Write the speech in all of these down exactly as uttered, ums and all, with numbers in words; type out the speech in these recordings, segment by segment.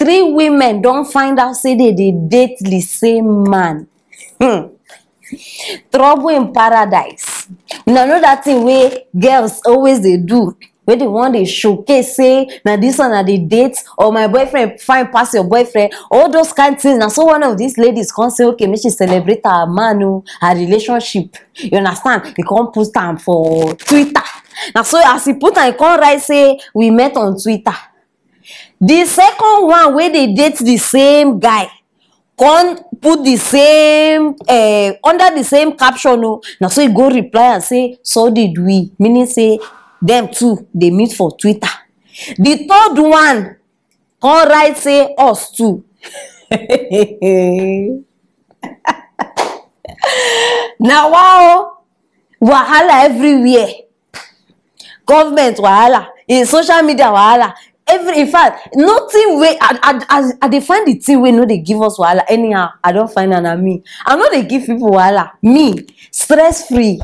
Three women don find out say they dey date the same man. Hmm. Trouble in paradise. Una know that thing wey girls always dey do, wey dey wan dey showcase say na this one I dey date, or my boyfriend fine pass your boyfriend, all those kind things. Na so one of these ladies come say, okay, make she celebrate her man o, her relationship. You understand? He come put am for Twitter. Na so as he put am, he come write say, we met on Twitter. The second one wey dey date the same guy come put the same, eh, under the same caption o. Na so he go reply and say, so did we, meaning say dem too dey meet for Twitter. The third one come write say, us too. Na wa o, wahala everywhere. Government wahala, in social media wahala, every, in fact, nothing wey I I I I dey find the thing wey no dey give us wahala anyhow. I don find am, na me. I no dey give people wahala. Me, stress free.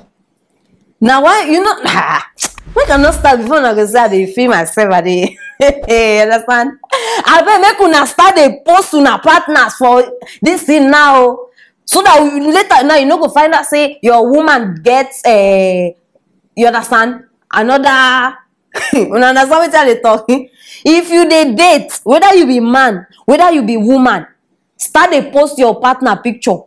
Na why, you know, ah, make I no start before una go say I dey feel myself. I dey understand. Abeg, make una start dey post una partners for this thing now, so that we, later now you no go find out say your woman get, eh, you understand, another. Una understand wetin I dey talk? If you dey date, whether you be man, whether you be woman, start dey post your partner picture.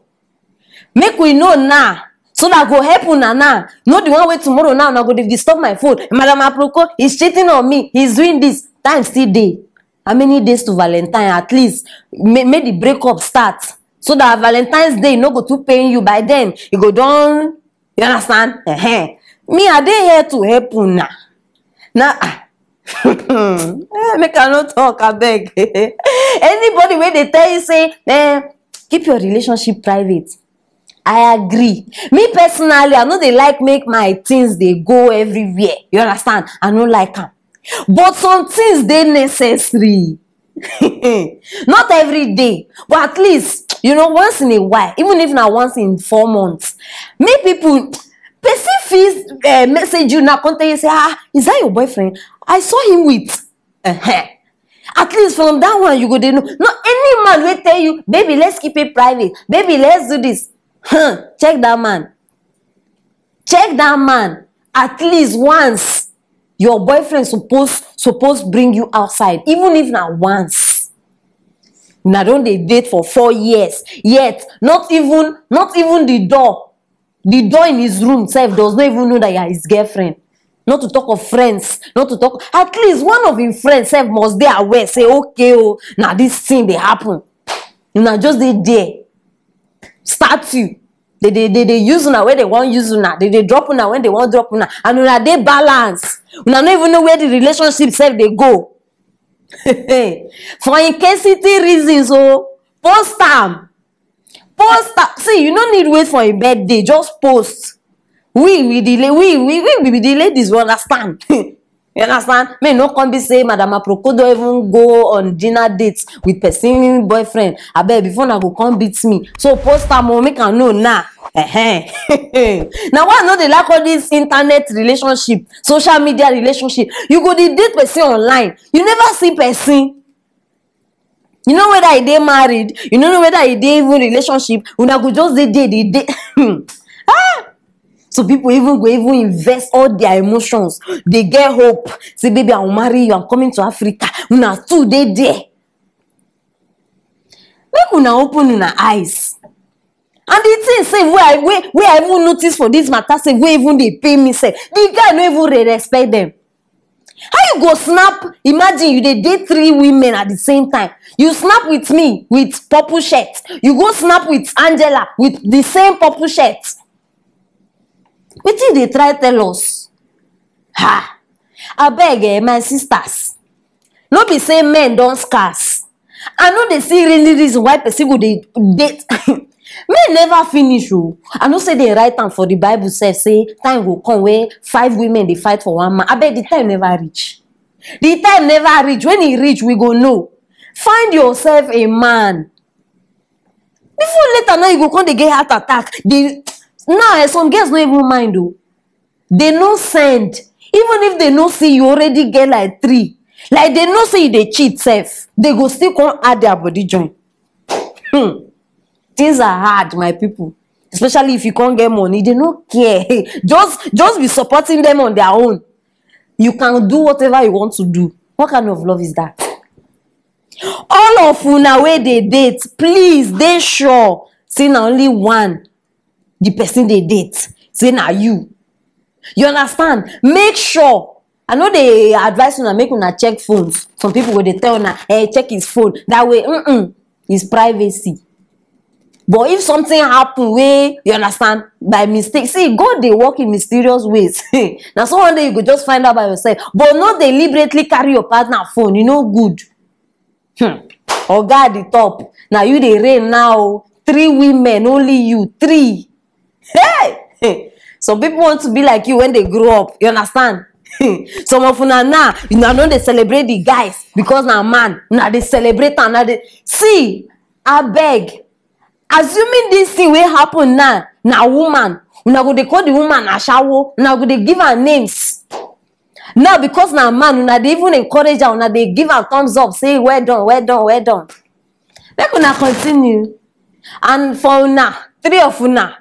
Make we know now, so that go help una now. Know the one wey tomorrow now una go dey disturb my phone. Madam Aproko is cheating on me. He's doing this. Time still dey. How many days to Valentine? At least make, make the breakup start, so that Valentine's Day no go too pain you. By then, you go don, you understand? Ehen. Me, I dey here to help una. Na, ah, eh, make I no talk, abeg. Anybody wey dey tell you say, eh, keep your relationship private, I agree. Me personally, I no dey like make my things dey go everywhere. You understand? I no like am. But some things dey necessary. Not every day, but at least, you know, once in a while, even if na once in four months, make people, person fit, eh, message you now, come tell you say, ah, is that your boyfriend? I saw him with. Uh-huh. At least from that one, you go dey know. Not any man wey tell you, baby, let's keep it private. Baby, let's do this. Huh, check that man. Check that man. At least once, your boyfriend suppose, suppose bring you outside, even if na once. Una don dey date for four years, yet not even, not even the door, the door in his room sef does not even know that you are his girlfriend. Not to talk of friends, not to talk, at least one of him friends sef must dey aware say, okay o, na this thing dey happen. Una just dey there. Statue. They dey, they dey use una when they wan use una. They dey drop una when they wan drop una. And una dey balance. Una no even know where the relationship sef dey go. For incasity reasons o, post am. Post am. See, you no need wait for a birthday. Just post. We, we delay. We, we, we, we be the ladies. We understand. You understand? May no come be say Madam Aproko don even go on dinner dates with person boyfriend. Abeg, before una go come beat me. So post am o, make I know now. Ehen. Now why I no dey like all this internet relationship, social media relationship? You go dey date person online. You never see person. You know whether e dey married, you no know whether e dey even relationship, una go just dey there, dey dey. Ah! Some people even go even invest all their emotions. They get hope. Say, baby, I will marry you. I'm coming to Africa. Una two dey there. Make una open una eyes. And the thing sef wey I, wey, wey I even notice for this matter sef, wey even dey pain me sef, the guy no even dey respect them. How you go snap? Imagine you dey date three women at the same time. You snap with me with purple shirt. You go snap with Angela with the same purple shirt. Wetin you dey try tell us? Ha! Abeg, eh, my sisters, no be say men don scarce. I no dey see really reason why person go dey date. Men never finish o. I know say they write am for the Bible sef say time go come where five women dey fight for one man. Abeg, the time never reach. The time never reach. When e reach, we go know. Find yourself a man. Before later now, you go come dey get heart attack. They, now, eh, some girls no even mind o. They no send. Even if they no see you already get like three, Like, they know say you dey cheat sef, they go still come add their body join. Hmm. Things are hard, my people. Especially if you can't get money, they no care. Just, just be supporting them on their own. You can do whatever you want to do. What kind of love is that? All of una wey dey date, please dey sure say na only one the person dey date, say na you. You understand? Make sure. I know they advise una make una check phones. Some people go dey tell una, "Hey, check his phone." That way, mm-mm, it's privacy. But if something happen wey, you understand, by mistake, see, God dey work in mysterious ways. Now, so one day you go just find out by yourself. But not deliberately carry your partner phone. You know, good. Hmm. Oga at the top. Now you dey reign now. Three women, only you. Three. Hey! Some people want to be like you when they grow up. You understand? Some of una now, you know, I know they celebrate the guys because na man. Now they celebrate another. See, I beg. Assuming this thing will happen now, na woman. Una go dey call the woman ashawo. Una go dey give her names. Now, because na man, una dey even encourage her, una dey give her thumbs up, say, "Well done, well done, well done." Make una continue. And for una, three of una,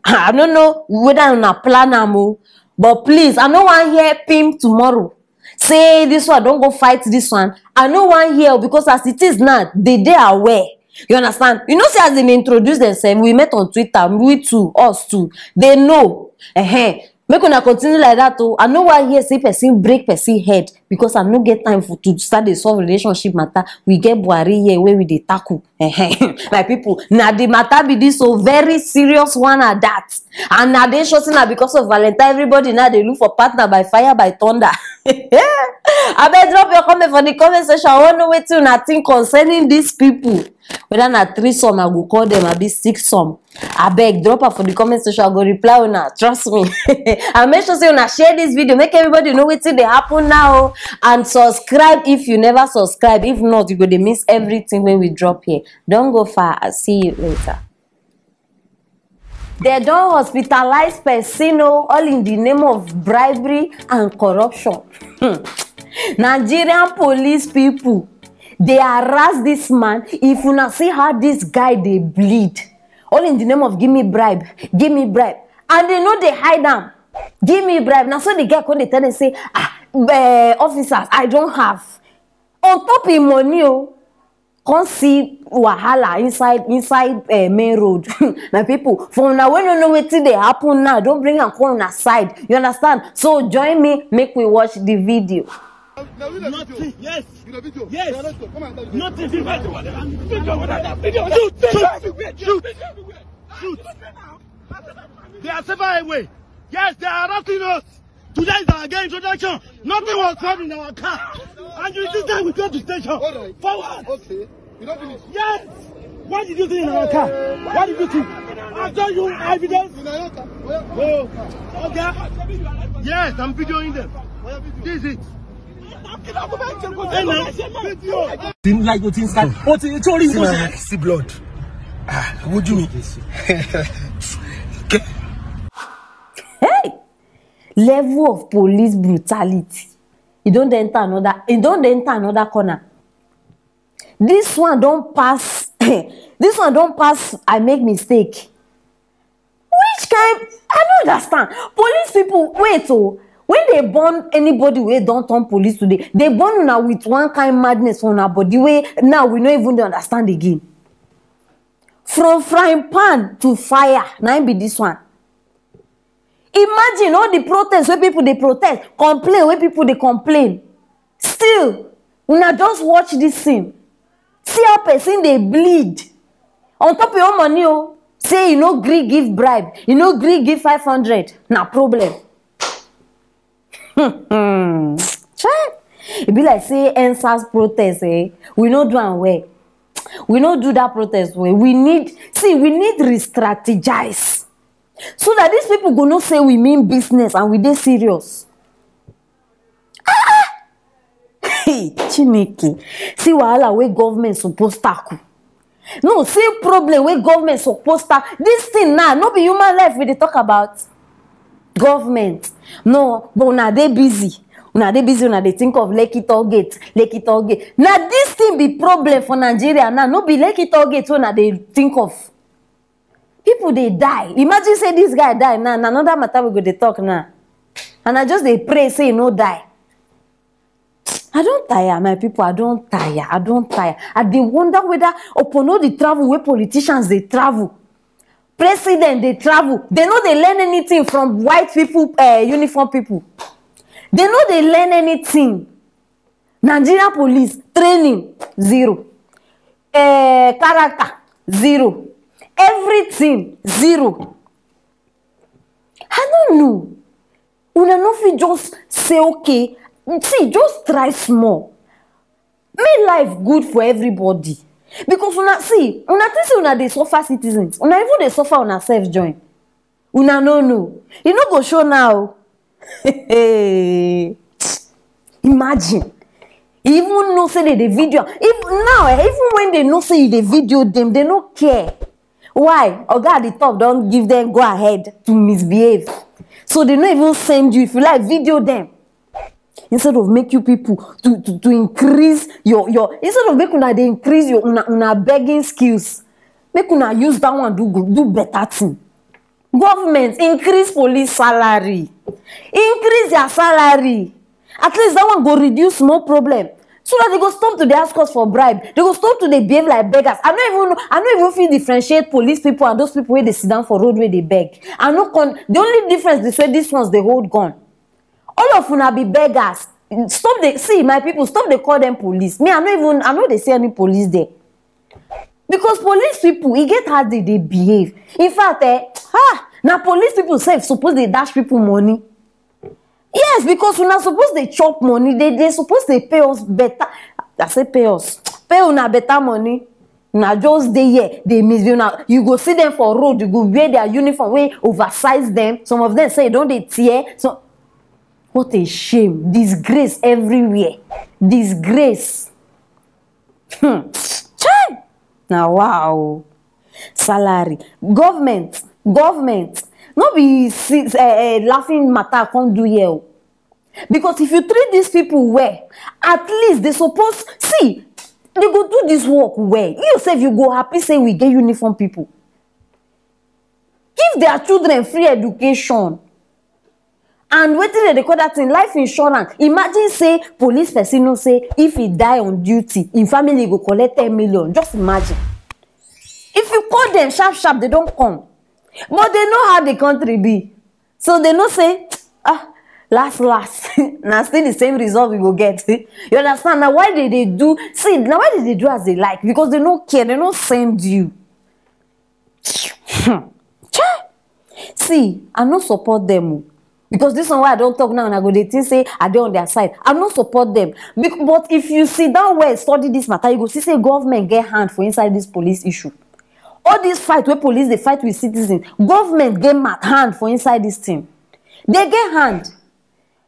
I don't know whether una plan am o, but please, I no wan hear pim tomorrow. Say this one don go fight this one. I no wan hear o, because as it is now, they dey aware. You understand? You know, say as they introduce themselves, we met on Twitter, we too, us too. They know. Ehen. Make una continue like that o. I no wan hear say person break person head because I no get time for to start dey solve relationship matter. We get Buhari here wey we dey tackle. Ehen. My people, na the matter be this o, very serious one at that. And na dey sure say na because of Valentine, everybody now dey look for partner by fire, by thunder. Abeg, drop your comment for the comment section. I wan know wetin una think concerning these people. Whether na threesome I go call them, abi six some. Abeg, drop am for the comment section. I go reply una. Trust me. And make sure say una share this video. Make everybody know wetin dey happen now. And subscribe if you never subscribe. If not, you go dey miss everything when we drop here. Don't go far. I'll see you later. They don hospitalize person o, all in the name of bribery and corruption. Hmm. Nigerian police people, they harass this man. If una see how this guy dey bleed, all in the name of, "Give me bribe, give me bribe," and they no dey hide am. "Give me bribe." Now, so the guy come dey tell them say, "Ah, eh, officers, I don't have." On top him money o. Come see wahala inside, inside, eh, main road. My people, for una wey no know wetin dey happen now, don't bring am come una side. You understand? So join me, make we watch the video. Nothing. Yes. Yes. Nothing. Video, video, video. Shoot, shoot, shoot, shoot. They are several away. Yes, they are harassing us. Today is our gay introduction. Nothing was found in our car. And you see that we go to station. All right. Forward. Okay. You don't finish. Yes. What did you see in our car? What did you see? I saw you evidence. In our car. Oh. Okay. Yes, I'm videoing them. This is it. Hey, now. Video. Didn't like what inside. What you told him? See, man, see blood. Ah, would you? Hey! Level of police brutality. E don dey enter another, e don dey enter another corner. This one don pass, this one don pass, I make mistake. Which kind? I no understand. Police people, wait o. When they burn anybody wey don turn police today, they burn una with one kind madness for una body wey now we no even dey understand again. From frying pan to fire, na im be this one. Imagine all the protest wey people dey protest, complain wey people dey complain. Still, una just watch this thing. See how person dey bleed. On top your own money o. Say you no gree give bribe, you no gree give five hundred, na problem. Hmm. Chai! E be like say N SARS protest, eh? We no do am well. We no do that protest well. We need, see, we need re-strategize. So that these people go know say we mean business and we dey serious. Ah! Hey, Chineke. See wahala wey government suppose tackle. No, see problem wey government suppose tackle. This thing now, no be human life we dey talk about. Government. No, but una dey busy. Una dey busy, una dey think of Lekki toll gate, Lekki toll gate. Na this thing be problem for Nigeria now. No be Lekki toll gate wey una dey think of. People dey die. Imagine say this guy die now, na another matter we go dey talk now. And I just dey pray say e no die. I don tire, my people. I don tire. I don tire. I dey wonder whether upon all the travel wey politicians dey travel, president dey travel, they no dey learn anything from white people, uh, uniform people. They no dey learn anything. Nigerian police training zero, uh, character zero, everything zero. I no know. Una no fit just say, okay, see, just try small. Make life good for everybody. Because una see, una think say una dey suffer citizens. Una even dey suffer una self join. Una no know. E no go show now. Imagine. Even know say they dey video. If now, eh, even when they know say you dey video them, they no care. Why? Oga at the top don give them go ahead to misbehave. So they no even send you. If you like, video them. Instead of make you people to, to, to increase your, your, instead of make una dey increase your, una, una begging skills, make una use that one do good, do better thing. Government, increase police salary. Increase their salary. At least that one go reduce small problem. So that they go stop to dey ask us for bribe. They go stop to dey behave like beggars. I no even know, I no even fit differentiate police people and those people wey dey sit down for road wey dey beg. I no con-, the only difference be say these ones dey hold gun. All of una be beggars. Stop dey, see, my people, stop dey call them police. Me, I no even, I no dey see any police there. Because police people, e get how they dey behave. In fact, eh, ah, na police people sef suppose dey dash people money. Yes, because una suppose dey chop money. They, they suppose dey pay us better. I say pay us. Pay una better money. Una just dey here, they miss una. You go see them for road, you go wear their uniform, wey oversize them. Some of them say e don dey tear. So, what a shame. Disgrace everywhere. Disgrace. Hmm. Chai! Na wow. Salary. Government, government. No be si-, eh, eh, laughing matter come do here o. Because if you treat these people well, at least they suppose, see, they go do this work well. You sef, you go happy say we get uniform people. Give their children free education. And wetin dem dey call that thing? Life insurance. Imagine say police person know say if he die on duty, him family go collect ten million. Just imagine. If you call them sharp sharp, they don come. But they know how the country be. So they know say, ah, last last, na still the same result we go get. You understand? Na why they dey do, see, na why they dey do as they like, because they no care, they no send you. Hmm. Chai! See, I no support them o. Because this one wey I don talk now, una go dey think say I dey on their side. I no support them. Bec-, but if you sit down well, study this matter, you go see say government get hand for inside this police issue. All this fight wey police dey fight with citizens, government get ma-, hand for inside this thing. They get hand.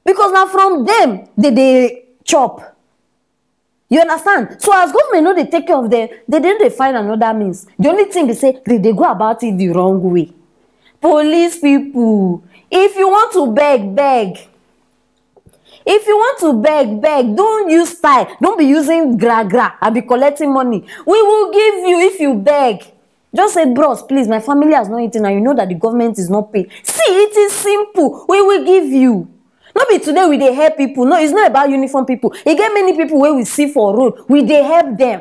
Because na from them they dey chop. You understand? So as government no dey take care of them, they dey, dey find another means. The only thing be say they dey go about it the wrong way. Police people, if you want to beg, beg. If you want to beg, beg. Don't use style. Don't be using gra gra and be collecting money. We will give you if you beg. Just say, "Bros, please, my family has not eaten and you know that the government is not paid." See, it is simple. We will give you. No be today we dey help people. No, it's not about uniform people. E get many people wey we see for road. We dey help them.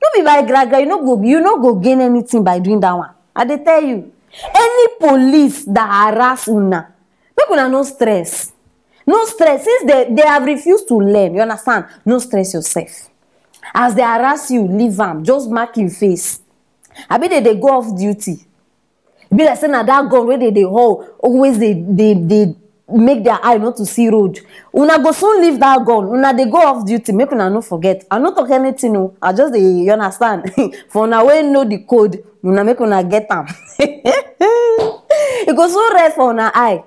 No be by gra gra. You no go, you no go gain anything by doing that one. I dey tell you. Any police that harass una, make una no stress. No stress. Since they, they have refused to learn, you understand? No stress yourself. As they harass you, leave am. Just mark your face. Abi they dey go off duty? E be like say na that gun wey they dey hold, always dey, dey, dey make their eye not to see road. Una go soon leave that gun. Una dey go off duty. Make una no forget. I no talk anything o. I just dey, you understand? For una wey know the code, una make una get am. E go soon red for una eye.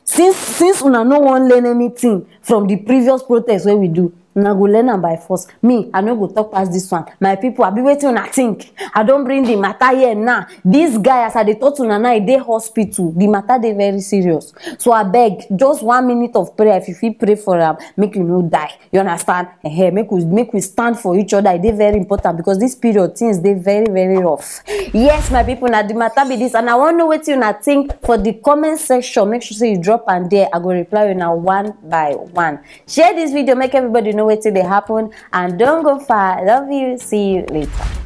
Since, since una no wan learn anything from the previous protest wey we do, Una go learn am by force. Me, I no go talk pass this one. My people, I be waiting una think. I don't bring the matter here now. This guy, as I dey talk to una now, e dey hospital. The matter dey very serious. So I beg, just one minute of prayer. If you feel pray for am, make you no die. You understand? Eh, make we make we stand for each other. E dey very important because this period things dey very very rough. Yes, my people, na the matter be this, and I wan know wetin una think for the comment section. Make sure say you drop am there. I go reply una one by one. Share this video, make everybody know wetin dey happen, and don't go far. Love you. See you later.